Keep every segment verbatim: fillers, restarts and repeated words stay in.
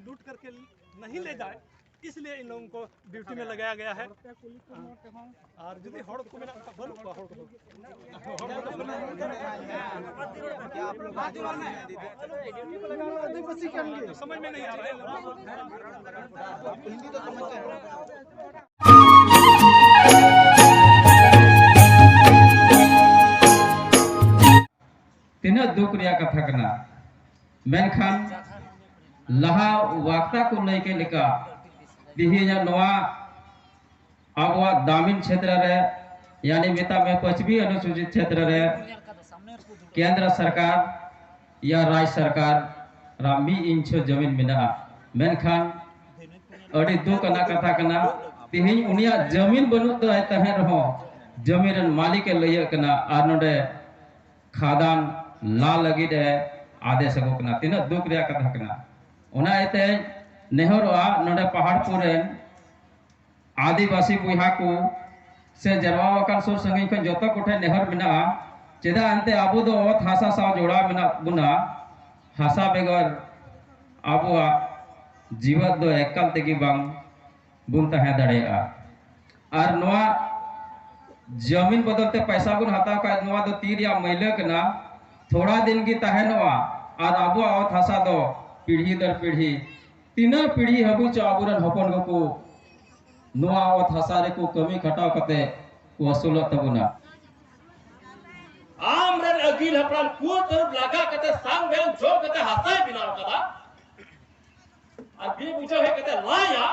लूट करके नहीं ले जाए, इसलिए इन लोगों को ड्यूटी में लगाया गया है। और यदि हड़ को मेरा बंद हुआ, हड़ को समझ में नहीं आ रहा है। ᱛᱤᱱᱟᱹᱜ ᱫᱩᱠ ᱨᱮᱭᱟᱜ ᱠᱟᱛᱷᱟ ᱠᱟᱱᱟ᱾ ᱢᱮᱱᱠᱷᱟᱱ ᱞᱟᱦᱟ ᱣᱟᱠᱛᱟ ᱠᱚ ᱞᱟᱹᱭ ᱠᱮᱫ ᱞᱮᱠᱟ, ᱛᱮᱦᱮᱧᱟᱜ ᱱᱚᱣᱟ ᱟᱵᱚᱣᱟᱜ ᱫᱟᱢᱤᱱ ᱪᱷᱮᱛᱨᱚ ᱨᱮ, ᱭᱟᱱᱤ ᱢᱮᱛᱟᱜ ᱢᱮ ᱯᱚᱪᱷᱢᱤ ᱚᱱᱩᱥᱩᱪᱤᱛ ᱪᱷᱮᱛᱨᱚ ᱨᱮ, ᱠᱮᱱᱫᱨᱚ ᱥᱚᱨᱠᱟᱨ ᱭᱟ ᱨᱟᱡᱽ ᱥᱚᱨᱠᱟᱨ ᱨᱟ ᱢᱤᱫ ᱤᱧᱪᱷᱚ ᱡᱚᱢᱤᱱ ᱢᱮᱱᱟᱜᱼᱟ᱾ ᱢᱮᱱᱠᱷᱟᱱ ᱟᱹᱰᱤ ᱫᱩᱠ ᱟᱱᱟᱜ ᱠᱟᱛᱷᱟ ᱠᱟᱱᱟ, ᱛᱮᱦᱮᱧ ᱩᱱᱤᱭᱟᱜ ᱡᱚᱢᱤᱱ ᱵᱟᱹᱱᱩᱜ ᱫᱚ ᱛᱟᱦᱮᱸ ᱨᱮᱦᱚᱸ, ᱡᱚᱢᱤᱱ ᱨᱮᱱ ᱢᱟᱹᱞᱤᱠ ᱮ ᱞᱟᱹᱭᱟᱹᱜ ᱠᱟᱱᱟ ᱟᱨ ᱱᱚᱰᱮ ᱠᱷᱟᱫᱟᱱ ᱞᱟ ᱞᱟᱹᱜᱤᱫ ᱮ ᱟᱫᱮᱥ ᱟᱠᱚ ᱠᱟᱱᱟ᱾ ᱛᱤᱱᱟᱹᱜ ᱫᱩᱠ ᱨᱮᱭᱟᱜ ᱠᱟᱛᱷᱟ ᱠᱟᱱᱟ᱾ ᱚᱱᱟ ᱤᱭᱟᱹᱛᱮ ᱱᱮᱦᱚᱨᱚᱜᱼᱟ, ᱱᱚᱰᱮ ᱯᱟᱦᱟᱲᱯᱩᱨ ᱨᱮᱱ ᱟᱹᱫᱤᱵᱟᱹᱥᱤ ᱵᱚᱭᱦᱟ ᱠᱚ ᱥᱮ ᱡᱟᱨᱣᱟ ᱟᱠᱟᱱ ᱥᱩᱨ ᱥᱟᱺᱜᱤᱧ ᱠᱷᱚᱱ ᱡᱚᱛᱚ ᱠᱚᱴᱷᱮᱱ ᱱᱮᱦᱚᱨ ᱢᱮᱱᱟᱜᱼᱟ, ᱪᱮᱫᱟᱜ ᱮᱱᱛᱮ ᱟᱵᱚ ᱫᱚ ᱚᱛ ᱦᱟᱥᱟ ᱥᱟᱶ ᱡᱚᱲᱟᱣ ᱢᱮᱱᱟᱜ ᱵᱚᱱᱟ᱾ ᱦᱟᱥᱟ ᱵᱮᱜᱚᱨ ᱟᱵᱚᱣᱟᱜ ᱡᱤᱣᱮᱫ ᱫᱚ ᱮᱠᱟᱞ ᱛᱮᱜᱮ ᱵᱟᱝ ᱵᱚᱱ ᱛᱟᱦᱮᱸ ᱫᱟᱲᱮᱭᱟᱜᱼᱟ᱾ ᱟᱨ ᱱᱚᱣᱟ ᱡᱟᱢᱤᱱ ᱵᱚᱫᱚᱞ ᱛᱮ ᱯᱟᱭᱥᱟ ᱵᱚᱱ ᱦᱟᱛᱟᱣ ᱠᱷᱟᱡ, ᱱᱚᱣᱟ ᱫᱚ ᱛᱤ ᱨᱮᱭᱟᱜ ᱢᱟᱹᱭᱞᱟᱹ ᱠᱟᱱᱟ, ᱛᱷᱚᱲᱟ ᱫᱤᱱ ᱜᱮ ᱛᱟᱦᱮᱱᱚᱜᱼᱟ᱾ ᱟᱨ ᱟᱵᱚᱣᱟᱜ ᱚᱛ ᱦᱟᱥᱟ ᱫᱚ ᱯᱤᱲᱦᱤ ᱫᱚᱨ ᱯᱤᱲᱦᱤ ᱛᱤᱱᱟᱹᱜ ᱯᱤᱲᱦᱤ ᱦᱟᱹᱵᱤᱡ ᱪᱚ ᱟᱵᱚᱨᱮᱱ ᱦᱚᱯᱚᱱ ᱠᱚᱠᱚ ᱱᱚᱣᱟ ᱚᱛ ᱦᱟᱥᱟ ᱨᱮᱠᱚ ᱠᱟᱹᱢᱤ ᱠᱷᱟᱴᱟᱣ ᱠᱟᱛᱮ ᱠᱚ ᱟᱹᱥᱩᱞᱚᱜ ᱛᱟᱵᱚᱱᱟ᱾ ᱟᱢ ᱨᱮᱱ ᱟᱹᱜᱤᱞ ᱦᱟᱯᱲᱟᱢ ᱠᱩᱞ ᱛᱟᱹᱨᱩᱵ ᱞᱟᱜᱟ ᱠᱟᱛᱮ ᱥᱟᱝ ᱵᱮᱝ ᱡᱚᱢ ᱠᱟᱛᱮ ᱦᱟᱥᱟᱭ ᱵᱮᱱᱟᱣ ᱠᱟᱫᱟ᱾ ᱟᱨ ᱵᱮ ᱵᱩᱡᱷᱟᱹᱣ ᱦᱮᱡ ᱠᱟᱛᱮ ᱞᱟᱭᱟ,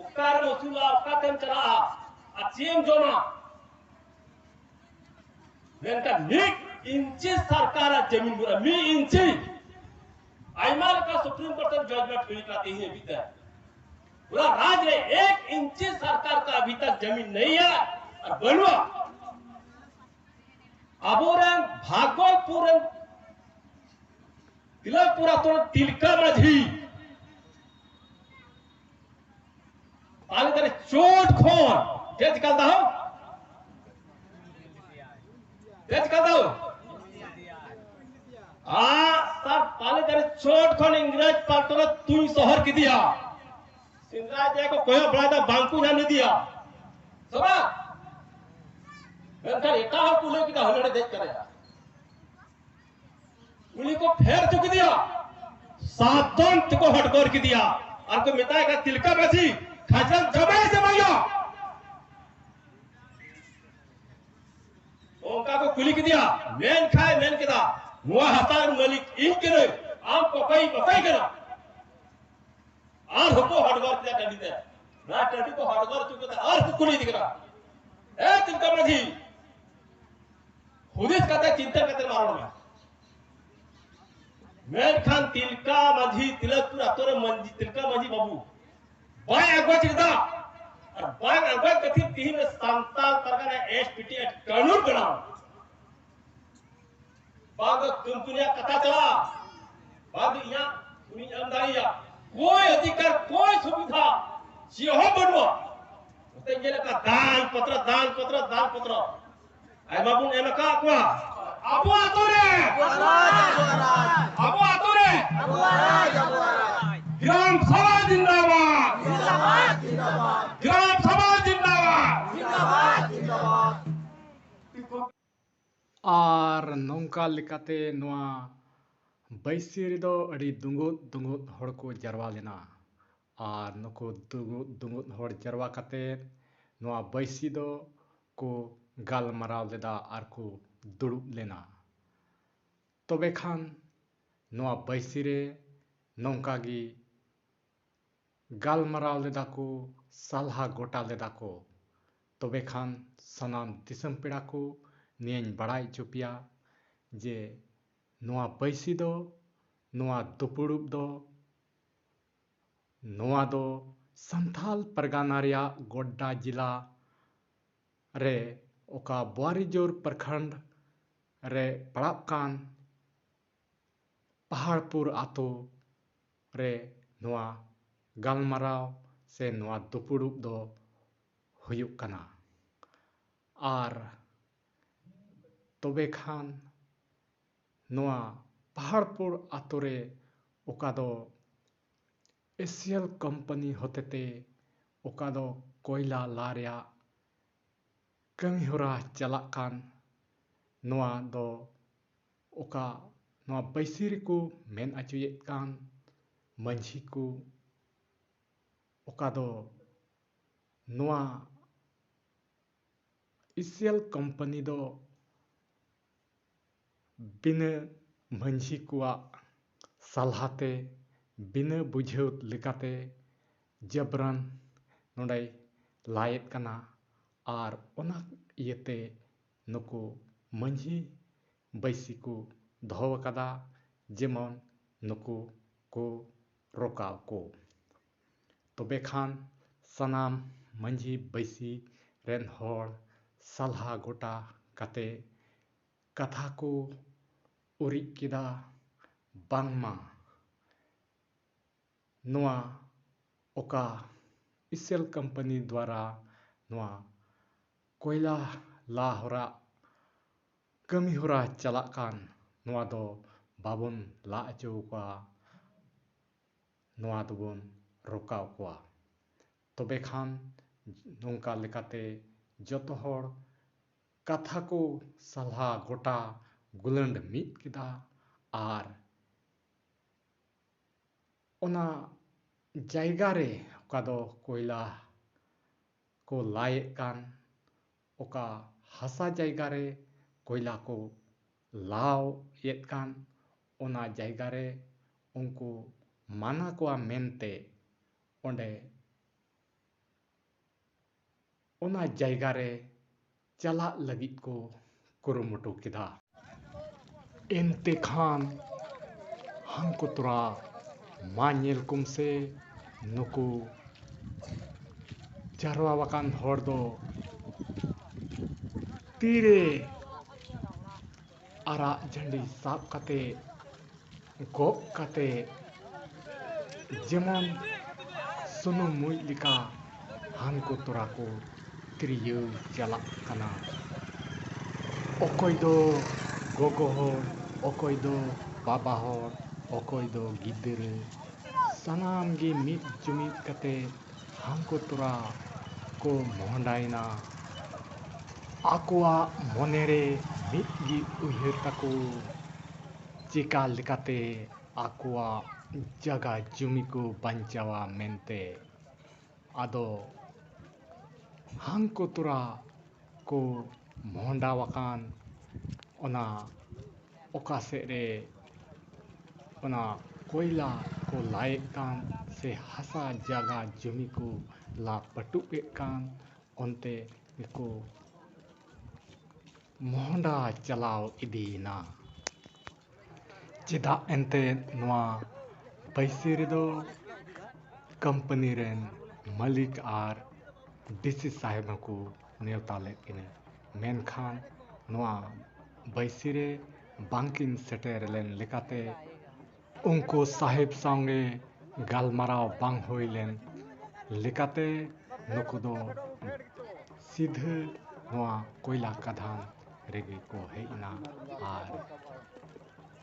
ᱚᱠᱟᱨᱮᱢ ᱟᱹᱥᱩᱞᱟ, ᱚᱠᱟᱛᱮᱢ ᱪᱟᱞᱟᱜᱼᱟ, ᱟᱨ ᱪᱮᱫ ᱮᱢ ᱡᱚᱢᱟ? ᱢᱮᱱᱠᱷᱟᱱ ᱢᱤᱫ ᱤᱧᱪᱤ ᱥᱚᱨᱠᱟᱨᱟᱜ ᱡᱟᱢᱤᱱ ᱵᱟᱹᱱᱩᱜᱼᱟ, ᱢᱤᱫ ᱤᱧᱪᱤ᱾ ᱟᱭᱢᱟ ᱞᱮᱠᱟ ᱥᱩᱯᱨᱤᱢ ᱠᱳᱨᱴ ᱨᱮ ᱡᱟᱡᱽᱢᱮᱱᱴ ᱦᱩᱭ ᱠᱟᱱᱟ ᱛᱮᱦᱮᱧ ᱦᱟᱹᱵᱤᱡ ᱛᱮ᱾ ᱯᱩᱨᱟ ᱨᱟᱡᱽ ᱨᱮ ᱮᱠ ᱤᱧᱪᱤ ᱥᱚᱨᱠᱟᱨ ᱠᱟ ᱟᱵᱷᱤ ᱛᱟᱠ ᱡᱟᱢᱤᱱ ᱱᱟᱦᱤ ᱦᱟᱭ ᱟᱨ ᱵᱟᱹᱱᱩᱜᱼᱟ᱾ ᱟᱵᱚᱨᱮᱱ ᱵᱷᱟᱜᱚᱞᱯᱩᱨ ᱨᱮᱱ ᱛᱤᱞᱟᱹᱯᱩᱨ ᱟᱛᱳ ᱨᱮᱱ ᱛᱤᱞᱠᱟᱹ ᱢᱟᱹᱡᱷᱤ ᱟᱞᱮ ᱫᱚᱞᱮ ᱪᱳᱴ ᱠᱷᱚᱱ ᱪᱮᱫ ᱪᱤᱠᱟ ᱞᱮᱫᱟ ᱦᱳ? ᱪᱮᱫ ᱪᱤᱠᱟ ᱞᱮᱫᱟ ᱦᱳ? ᱟᱜ ᱥᱟᱨ ᱛᱟᱞᱮ ᱪᱷᱚᱴ ᱠᱷᱚᱱ ᱤᱝᱨᱮᱡᱽ ᱯᱟᱞᱴᱚᱱ ᱛᱩᱧ ᱥᱚᱦᱚᱨ ᱠᱮᱫᱮᱭᱟ᱾ ᱥᱮᱸᱫᱽᱨᱟ ᱡᱮ ᱠᱚ ᱠᱚᱭᱚᱜ ᱵᱟᱲᱟᱭᱮᱫᱟ, ᱵᱟᱝ ᱠᱚ ᱧᱟᱢ ᱞᱮᱫᱮᱭᱟ᱾ ᱥᱮ ᱵᱟᱝ? ᱢᱮᱱᱠᱷᱟᱱ ᱮᱴᱟᱜ ᱦᱚᱲ ᱠᱚ ᱞᱟᱹᱭ ᱠᱮᱫᱟ, ᱦᱟᱹᱱᱤ ᱦᱟᱸᱰᱮ ᱫᱮᱡ ᱠᱟᱱᱟᱭᱟ᱾ ᱩᱱᱤ ᱠᱚ ᱯᱷᱮᱨ ᱦᱚᱪᱚ ᱠᱮᱫᱮᱭᱟ, ᱥᱟᱛ ᱫᱚᱢ ᱛᱮᱠᱚ ᱦᱚᱴᱠᱚᱨ ᱠᱮᱫᱮᱭᱟ᱾ ᱟᱨ ᱠᱚ ᱢᱮᱛᱟᱭ ᱠᱟᱱᱟ, ᱛᱤᱞᱠᱟ ᱢᱟᱹᱡᱷᱤ, ᱠᱷᱟᱡᱽᱱᱟ ᱡᱚᱢᱟᱭ ᱥᱮ ᱵᱟᱝᱭᱟ? ᱚᱱᱠᱟ ᱠᱚ ᱠᱩᱞᱤ ᱠᱮᱫᱮᱭᱟ, ᱢᱮᱱᱠᱷᱟᱱ ᱢᱮᱱ ᱠᱮᱫᱟ, ᱱᱚᱣᱟ ᱦᱟᱥᱟ ᱨᱮᱱ ᱢᱟᱹᱞᱤᱠ ᱤᱧ ᱠᱟᱹᱱᱟᱹᱧ, ᱟᱢ ᱠᱚᱠᱚᱭ ᱠᱚᱠᱚᱭ ᱠᱟᱱᱟ᱾ ᱟᱨ ᱦᱚᱸᱠᱚ ᱦᱚᱴᱠᱚᱨ ᱠᱮᱫᱟ ᱴᱟᱺᱰᱤ ᱛᱮ᱾ ᱱᱚᱣᱟ ᱴᱟᱺᱰᱤ ᱠᱚ ᱦᱚᱴᱠᱚᱨ ᱦᱚᱪᱚ ᱠᱮᱫᱟ, ᱟᱨ ᱠᱚ ᱠᱩᱞᱤ ᱠᱮᱫᱮ ᱠᱟᱱᱟ, ᱮ ᱛᱤᱞᱠᱟ ᱢᱟᱹᱡᱷᱤ, ᱦᱩᱫᱤᱥ ᱠᱟᱛᱮ, ᱪᱤᱱᱛᱟᱹ ᱠᱟᱛᱮ ᱢᱟ ᱨᱚᱲ ᱢᱮ᱾ ᱢᱮᱱᱠᱷᱟᱱ ᱛᱤᱞᱠᱟ ᱢᱟᱹᱡᱷᱤ, ᱛᱤᱞᱚᱠᱯᱩᱨ ᱟᱛᱳ ᱨᱮ ᱢᱟᱹᱡᱷᱤ, ᱛᱤᱞᱠᱟ ᱢᱟᱹᱡᱷᱤ ᱵᱟᱹᱵᱩ ᱵᱟᱭ ᱟᱜᱚᱪ ᱞᱮᱫᱟ᱾ ᱟᱨ ᱵᱟᱝ ᱟᱜᱚᱪ ᱠᱷᱟᱹᱛᱤᱨ ᱛᱤᱦᱤᱧ ᱫᱚ ᱥᱟᱱᱛᱟᱲ ᱯᱟᱨᱜᱟᱱᱟ SPT Act ᱠᱟᱹᱱᱩᱱ ᱵᱮᱱᱟᱣ᱾ ᱵᱟᱝ ᱫᱚ ᱠᱳᱢᱯᱟᱱᱤᱭᱟᱜ ᱠᱟᱛᱷᱟ ᱪᱟᱞᱟᱜᱼᱟ, ᱵᱟᱝ ᱫᱚ ᱤᱧᱟᱹᱜ ᱩᱱᱤᱧ ᱮᱢ ᱫᱟᱲᱮᱭᱟᱜᱼᱟ᱾ ᱠᱳᱭ ᱚᱫᱷᱤᱠᱟᱨ, ᱠᱳᱭ ᱥᱩᱵᱤᱫᱷᱟ ᱪᱮᱫ ᱦᱚᱸ ᱵᱟᱹᱱᱩᱜᱼᱟ᱾ ᱱᱚᱛᱮ ᱧᱮᱞ ᱟᱠᱟᱫ ᱫᱟᱱ ᱯᱚᱛᱨᱚ, ᱫᱟᱱ ᱯᱚᱛᱨᱚ, ᱫᱟᱱ ᱯᱚᱛᱨᱚ᱾ ᱟᱭᱢᱟ ᱵᱚᱱ ᱮᱢ ᱟᱠᱟᱫ ᱠᱚᱣᱟ᱾ ᱟᱵᱚ ᱟᱛᱳ ᱨᱮ, ᱟᱵᱚ ᱟᱛᱳ ᱨᱮ ᱜᱨᱟᱢ ᱥᱚᱵᱷᱟ ᱡᱤᱱᱫᱟᱵᱟᱫ, ᱜᱨᱟᱢ ᱥᱚᱵᱷᱟ ᱡᱤᱱᱫᱟᱵᱟᱫ᱾ ᱟᱨ ᱱᱚᱝᱠᱟ ᱞᱮᱠᱟᱛᱮ ᱱᱚᱣᱟ ᱵᱟᱹᱭᱥᱤ ᱨᱮᱫᱚ ᱟᱹᱰᱤ ᱫᱩᱸᱜᱩᱫ ᱫᱩᱸᱜᱩᱫ ᱦᱚᱲ ᱠᱚ ᱡᱟᱨᱣᱟ ᱞᱮᱱᱟ᱾ ᱟᱨ ᱱᱩᱠᱩ ᱫᱩᱸᱜᱩᱫ ᱫᱩᱸᱜᱩᱫ ᱦᱚᱲ ᱡᱟᱨᱣᱟ ᱠᱟᱛᱮ ᱱᱚᱣᱟ ᱵᱟᱹᱭᱥᱤ ᱫᱚ ᱠᱚ ᱜᱟᱞᱢᱟᱨᱟᱣ ᱞᱮᱫᱟ ᱟᱨ ᱠᱚ ᱫᱩᱲᱩᱵ ᱞᱮᱱᱟ᱾ ᱛᱚᱵᱮ ᱠᱷᱟᱱ ᱱᱚᱣᱟ ᱵᱟᱹᱭᱥᱤ ᱨᱮ ᱱᱚᱝᱠᱟ ᱜᱮ ᱜᱟᱞᱢᱟᱨᱟᱣ ᱞᱮᱫᱟ ᱠᱚ, ᱥᱟᱞᱦᱟ ᱜᱚᱴᱟ ᱞᱮᱫᱟ ᱠᱚ᱾ ᱛᱚᱵᱮ ᱠᱷᱟᱱ ᱥᱟᱱᱟᱢ ᱫᱤᱥᱚᱢ ᱯᱮᱲᱟ ᱠᱚ ᱱᱤᱭᱟᱹᱧ ᱵᱟᱲᱟᱭ ᱦᱚᱪᱚ ᱯᱮᱭᱟ ᱡᱮ ᱱᱚᱣᱟ ᱵᱟᱹᱭᱥᱤ ᱫᱚ, ᱱᱚᱣᱟ ᱫᱩᱯᱩᱲᱩᱵ ᱫᱚ, ᱱᱚᱣᱟ ᱫᱚ ᱥᱟᱱᱛᱷᱟᱞ ᱯᱟᱨᱜᱟᱱᱟ ᱨᱮᱭᱟᱜ ᱜᱚᱰᱰᱟ ᱡᱮᱞᱟ ᱨᱮ ᱚᱠᱟ ᱵᱳᱣᱟᱨᱤᱡᱳᱨ ᱯᱨᱚᱠᱷᱚᱸᱰ ᱨᱮ ᱯᱟᱲᱟᱜ ᱠᱟᱱ ᱯᱟᱦᱟᱲᱯᱩᱨ ᱟᱛᱳ ᱨᱮ ᱱᱚᱣᱟ ᱜᱟᱞᱢᱟᱨᱟᱣ ᱥᱮ ᱱᱚᱣᱟ ᱫᱩᱯᱩᱲᱩᱵ ᱫᱚ ᱦᱩᱭᱩᱜ ᱠᱟᱱᱟ᱾ ᱟᱨ ᱛᱚᱵᱮ ᱠᱷᱟᱱ ᱱᱚᱣᱟ ᱯᱟᱦᱟᱲᱯᱩᱨ ᱟᱛᱳ ᱨᱮ, ᱚᱠᱟ ᱫᱚ ᱮᱥᱤᱭᱟᱞ ᱠᱳᱢᱯᱟᱱᱤ ᱦᱚᱛᱮᱛᱮ ᱚᱠᱟ ᱫᱚ ᱠᱚᱭᱞᱟ ᱞᱟ ᱨᱮᱭᱟᱜ ᱠᱟᱹᱢᱤᱦᱚᱨᱟ ᱪᱟᱞᱟᱜ ᱠᱟᱱ, ᱱᱚᱣᱟ ᱫᱚ ᱚᱠᱟ ᱱᱚᱣᱟ ᱵᱟᱹᱭᱥᱤ ᱨᱮᱠᱚ ᱢᱮᱱ ᱚᱪᱚᱭᱮᱫ ᱠᱟᱱ ᱢᱟᱹᱡᱷᱤ ᱠᱚ, ᱚᱠᱟ ᱫᱚ ᱱᱚᱣᱟ ᱮᱥᱤᱭᱟᱞ ᱠᱳᱢᱯᱟᱱᱤ ᱫᱚ ᱵᱤᱱᱟᱹ ᱢᱟᱹᱡᱷᱤ ᱠᱚᱣᱟᱜ ᱥᱟᱞᱦᱟ ᱛᱮ, ᱵᱤᱱᱟᱹ ᱵᱩᱡᱷᱟᱹᱣ ᱞᱮᱠᱟᱛᱮ ᱡᱟᱵᱨᱟᱱ ᱱᱚᱰᱮᱭ ᱞᱟᱭᱮᱫ ᱠᱟᱱᱟ᱾ ᱟᱨ ᱚᱱᱟ ᱤᱭᱟᱹᱛᱮ ᱱᱩᱠᱩ ᱢᱟᱹᱡᱷᱤ ᱵᱟᱹᱭᱥᱤ ᱠᱚ ᱫᱚᱦᱚ ᱟᱠᱟᱫᱟ, ᱡᱮᱢᱚᱱ ᱱᱩᱠᱩ ᱠᱚ ᱨᱚᱠᱟᱣ ᱠᱚ᱾ ᱛᱚᱵᱮ ᱠᱷᱟᱱ ᱥᱟᱱᱟᱢ ᱢᱟᱹᱡᱷᱤ ᱵᱟᱹᱭᱥᱤ ᱨᱮᱱ ᱦᱚᱲ ᱥᱟᱞᱦᱟ ᱜᱚᱴᱟ ᱠᱟᱛᱮ ᱠᱟᱛᱷᱟ ᱠᱚ ᱩᱨᱤᱡ ᱠᱮᱫᱟ, ᱵᱟᱝᱢᱟ ᱱᱚᱣᱟ ᱚᱠᱟ ᱮᱥᱤᱭᱟᱞ ᱠᱳᱢᱯᱟᱱᱤ ᱫᱣᱟᱨᱟ ᱱᱚᱣᱟ ᱠᱚᱭᱞᱟ ᱞᱟ ᱦᱚᱨᱟ ᱠᱟᱹᱢᱤ ᱦᱚᱨᱟ ᱪᱟᱞᱟᱜ ᱠᱟᱱ, ᱱᱚᱣᱟ ᱫᱚ ᱵᱟᱵᱚᱱ ᱞᱟ ᱦᱚᱪᱚ ᱟᱠᱚᱣᱟ, ᱱᱚᱣᱟ ᱫᱚᱵᱚᱱ ᱨᱚᱠᱟᱣ ᱠᱚᱣᱟ᱾ ᱛᱚᱵᱮ ᱠᱷᱟᱱ ᱱᱚᱝᱠᱟ ᱞᱮᱠᱟᱛᱮ ᱡᱚᱛᱚ ᱦᱚᱲ ᱠᱟᱛᱷᱟ ᱠᱚ ᱥᱟᱞᱦᱟ ᱜᱚᱴᱟ ᱜᱩᱞᱟᱹᱰ ᱢᱤᱫ ᱠᱮᱫᱟ᱾ ᱟᱨ ᱚᱱᱟ ᱡᱟᱭᱜᱟ ᱨᱮ ᱚᱠᱟ ᱫᱚ ᱠᱚᱭᱞᱟ ᱠᱚ ᱞᱟᱭᱮᱫ ᱠᱟᱱ, ᱚᱠᱟ ᱦᱟᱥᱟ ᱡᱟᱭᱜᱟ ᱨᱮ ᱠᱚᱭᱞᱟ ᱠᱚ ᱞᱟᱣᱮᱫ ᱠᱟᱱ, ᱚᱱᱟ ᱡᱟᱭᱜᱟ ᱨᱮ ᱩᱱᱠᱩ ᱢᱟᱱᱟ ᱠᱚᱣᱟ ᱢᱮᱱᱛᱮ ᱚᱸᱰᱮ ᱚᱱᱟ ᱡᱟᱭᱜᱟ ᱨᱮ ᱪᱟᱞᱟᱜ ᱞᱟᱹᱜᱤᱫ ᱠᱚ ᱠᱩᱨᱩᱢᱩᱴᱩ ᱠᱮᱫᱟ᱾ ᱮᱱᱛᱮ ᱠᱷᱟᱱ ᱦᱟᱝᱠᱚ ᱛᱚᱨᱟ ᱢᱟ ᱧᱮᱞ ᱠᱚᱢ ᱥᱮ, ᱱᱩᱠᱩ ᱡᱟᱨᱣᱟ ᱟᱠᱟᱱ ᱦᱚᱲ ᱫᱚ ᱛᱤᱨᱮ ᱟᱨᱟᱜ ᱡᱷᱟᱹᱱᱰᱤ ᱥᱟᱵ ᱠᱟᱛᱮ, ᱜᱚᱜ ᱠᱟᱛᱮ, ᱡᱮᱢᱚᱱ ᱥᱩᱱᱩᱢ ᱢᱩᱡ ᱞᱮᱠᱟ ᱦᱟᱱᱠᱚ ᱛᱚᱨᱟ ᱠᱚ ᱛᱤᱨᱭᱟᱹᱣ ᱪᱟᱞᱟᱜ ᱠᱟᱱᱟ᱾ ᱚᱠᱚᱭ ᱫᱚ ᱜᱚᱜᱚ ᱦᱚᱲ, ᱚᱠᱚᱭ ᱫᱚ ᱵᱟᱵᱟ ᱦᱚᱲ, ᱚᱠᱚᱭ ᱫᱚ ᱜᱤᱫᱽᱨᱟᱹ, ᱥᱟᱱᱟᱢ ᱜᱮ ᱢᱤᱫ ᱡᱩᱢᱤᱫ ᱠᱟᱛᱮ ᱦᱟᱝᱠᱚ ᱛᱚᱨᱟ ᱠᱚ ᱢᱚᱦᱰᱟᱭᱮᱱᱟ᱾ ᱟᱠᱚᱣᱟᱜ ᱢᱚᱱᱮᱨᱮ ᱢᱤᱫ ᱜᱮ ᱩᱭᱦᱟᱹᱨ ᱛᱟᱠᱚ, ᱪᱮᱠᱟ ᱞᱮᱠᱟᱛᱮ ᱟᱠᱚᱣᱟᱜ ᱡᱟᱜᱟ ᱡᱩᱢᱤ ᱠᱚ ᱵᱟᱧᱪᱟᱣᱟ ᱢᱮᱱᱛᱮ᱾ ᱟᱫᱚ ᱦᱟᱝᱠᱚ ᱛᱚᱨᱟ ᱠᱚ ᱢᱚᱦᱰᱟᱣ ᱟᱠᱟᱱ ᱚᱱᱟ ᱚᱠᱟ ᱥᱮᱫ ᱨᱮ ᱚᱱᱟ ᱠᱚᱭᱞᱟ ᱠᱚ ᱞᱟᱭᱮᱫ ᱠᱟᱱ ᱥᱮ ᱦᱟᱥᱟ ᱡᱟᱜᱟ ᱡᱩᱢᱤ ᱠᱚ ᱞᱟ ᱯᱟᱹᱴᱩᱵ ᱮᱫ ᱠᱟᱱ, ᱚᱱᱛᱮ ᱜᱮᱠᱚ ᱢᱚᱦᱰᱟ ᱪᱟᱞᱟᱣ ᱤᱫᱤᱭᱮᱱᱟ᱾ ᱪᱮᱫᱟᱜ ᱮᱱᱛᱮᱫ ᱱᱚᱣᱟ ᱵᱟᱹᱭᱥᱤ ᱨᱮᱫᱚ ᱠᱳᱢᱯᱟᱱᱤ ᱨᱮᱱ ᱢᱟᱹᱞᱤᱠ ᱟᱨ ᱰᱤᱥᱤ ᱥᱟᱦᱮᱵᱽ ᱦᱚᱸᱠᱚ ᱱᱮᱣᱛᱟ ᱞᱮᱫ ᱠᱤᱱᱟᱹ, ᱢᱮᱱᱠᱷᱟᱱ ᱱᱚᱣᱟ ᱵᱟᱹᱭᱥᱤ ᱨᱮ ᱵᱟᱝᱠᱤᱱ ᱥᱮᱴᱮᱨ ᱞᱮᱱ ᱞᱮᱠᱟᱛᱮ ᱩᱱᱠᱩ ᱥᱟᱦᱮᱵᱽ ᱥᱟᱶᱜᱮ ᱜᱟᱞᱢᱟᱨᱟᱣ ᱵᱟᱝ ᱦᱩᱭ ᱞᱮᱱ ᱞᱮᱠᱟᱛᱮ ᱱᱩᱠᱩ ᱫᱚ ᱥᱤᱫᱷᱟᱹ ᱱᱚᱣᱟ ᱠᱚᱭᱞᱟ ᱠᱟᱫᱷᱟᱱ ᱨᱮᱜᱮ ᱠᱚ ᱦᱮᱡ ᱮᱱᱟ᱾ ᱟᱨ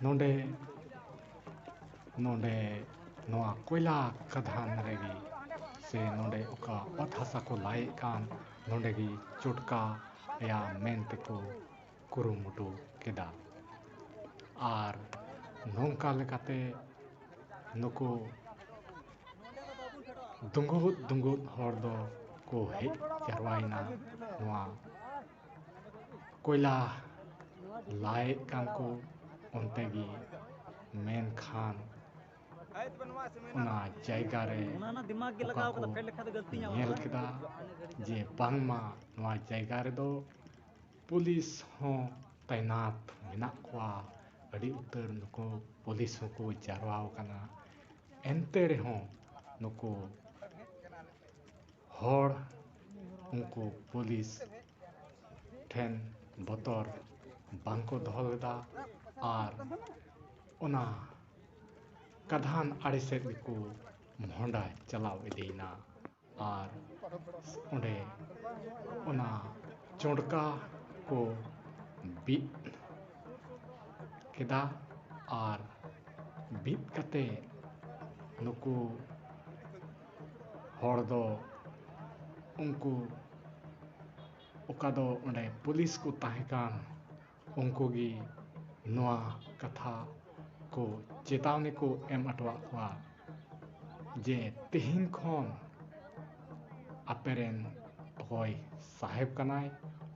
ᱱᱚᱰᱮ, ᱱᱚᱰᱮ ᱱᱚᱣᱟ ᱠᱚᱭᱞᱟ ᱠᱟᱫᱷᱟᱱ ᱨᱮᱜᱮ ᱥᱮ ᱱᱚᱰᱮ ᱚᱠᱟ ᱚᱛ ᱦᱟᱥᱟ ᱠᱚ ᱞᱟᱭᱮᱫ ᱠᱟᱱ, ᱱᱚᱰᱮ ᱜᱮ ᱪᱚᱴᱠᱟᱭᱟ ᱢᱮᱱ ᱛᱮᱠᱚ ᱠᱩᱨᱩᱢᱩᱴᱩ ᱠᱮᱫᱟ᱾ ᱟᱨ ᱱᱚᱝᱠᱟ ᱞᱮᱠᱟᱛᱮ ᱱᱩᱠᱩ ᱫᱩᱸᱜᱩᱫ ᱫᱩᱸᱜᱩᱫ ᱦᱚᱲ ᱫᱚ ᱠᱚ ᱦᱮᱡ ᱡᱟᱨᱣᱟᱭᱮᱱᱟ ᱱᱚᱣᱟ ᱠᱚᱭᱞᱟ ᱞᱟᱭᱮᱫ ᱠᱟᱱ ᱠᱚ ᱚᱱᱛᱮ ᱜᱮ᱾ ᱢᱮᱱᱠᱷᱟᱱ ᱚᱱᱟ ᱡᱟᱭᱜᱟ ᱨᱮ ᱚᱠᱟ ᱠᱚ ᱧᱮᱞ ᱠᱮᱫᱟ ᱡᱮ ᱵᱟᱝᱢᱟ ᱱᱚᱣᱟ ᱡᱟᱭᱜᱟ ᱨᱮᱫᱚ ᱯᱩᱞᱤᱥ ᱦᱚᱸ ᱛᱟᱭᱱᱟᱛ ᱢᱮᱱᱟᱜ ᱠᱚᱣᱟ, ᱟᱹᱰᱤ ᱩᱛᱟᱹᱨ ᱱᱩᱠᱩ ᱯᱩᱞᱤᱥ ᱦᱚᱸᱠᱚ ᱡᱟᱨᱣᱟ ᱟᱠᱟᱱᱟ᱾ ᱮᱱᱛᱮ ᱨᱮᱦᱚᱸ ᱱᱩᱠᱩ ᱦᱚᱲ ᱩᱱᱠᱩ ᱯᱩᱞᱤᱥ ᱴᱷᱮᱱ ᱵᱚᱛᱚᱨ ᱵᱟᱝᱠᱚ ᱫᱚᱦᱚ ᱞᱮᱫᱟ ᱟᱨ ᱚᱱᱟ ᱠᱟᱫᱷᱟᱱ ᱟᱲᱮ ᱥᱮᱫ ᱜᱮᱠᱚ ᱢᱚᱦᱰᱟ ᱪᱟᱞᱟᱣ ᱤᱫᱤᱭᱮᱱᱟ᱾ ᱟᱨ ᱚᱸᱰᱮ ᱚᱱᱟ ᱪᱚᱸᱰᱠᱟ ᱠᱚ ᱵᱤᱫ ᱠᱮᱫᱟ ᱟᱨ ᱵᱤᱫ ᱠᱟᱛᱮ ᱱᱩᱠᱩ ᱦᱚᱲ ᱫᱚ ᱩᱱᱠᱩ ᱚᱠᱟ ᱫᱚ ᱚᱸᱰᱮ ᱯᱩᱞᱤᱥ ᱠᱚ ᱛᱟᱦᱮᱸ ᱠᱟᱱ, ᱩᱱᱠᱩ ᱜᱮ ᱱᱚᱣᱟ ᱠᱟᱛᱷᱟ ᱠᱚ ᱪᱮᱛᱟᱣᱱᱤ ᱠᱚ ᱮᱢ ᱦᱚᱴᱚᱣᱟᱫ ᱠᱚᱣᱟ ᱡᱮ ᱛᱮᱦᱮᱧ ᱠᱷᱚᱱ ᱟᱯᱮᱨᱮᱱ ᱚᱠᱚᱭ ᱥᱟᱦᱮᱵ ᱠᱟᱱᱟᱭ,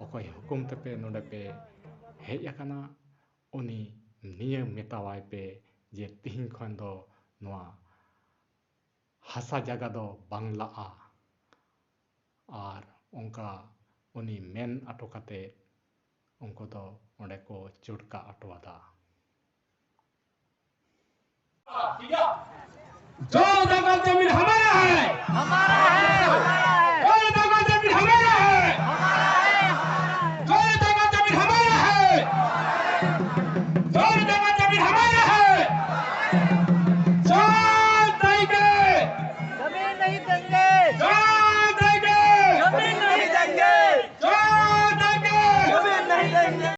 ᱚᱠᱚᱭ ᱦᱩᱠᱩᱢ ᱛᱮᱯᱮ ᱱᱚᱰᱮ ᱯᱮ ᱦᱮᱡ ᱟᱠᱟᱱᱟ, ᱩᱱᱤ ᱱᱤᱭᱟᱹ ᱢᱮᱛᱟᱣᱟᱭ ᱯᱮ ᱡᱮ ᱛᱤᱦᱤᱧ ᱠᱷᱚᱱ ᱫᱚ ᱱᱚᱣᱟ ᱦᱟᱥᱟ ᱡᱟᱭᱜᱟ ᱫᱚ ᱵᱟᱝ ᱞᱟᱜᱼᱟ᱾ ᱟᱨ ᱚᱱᱠᱟ ᱩᱱᱤ ᱢᱮᱱ ᱦᱚᱴᱚ ᱠᱟᱛᱮ ᱩᱱᱠᱩ ᱫᱚ ᱚᱸᱰᱮ ᱠᱚ ᱪᱩᱴᱠᱟ ᱦᱚᱴᱚ ᱟᱫᱟ᱾ जो दखल जमीन हमारा है, हमारा है।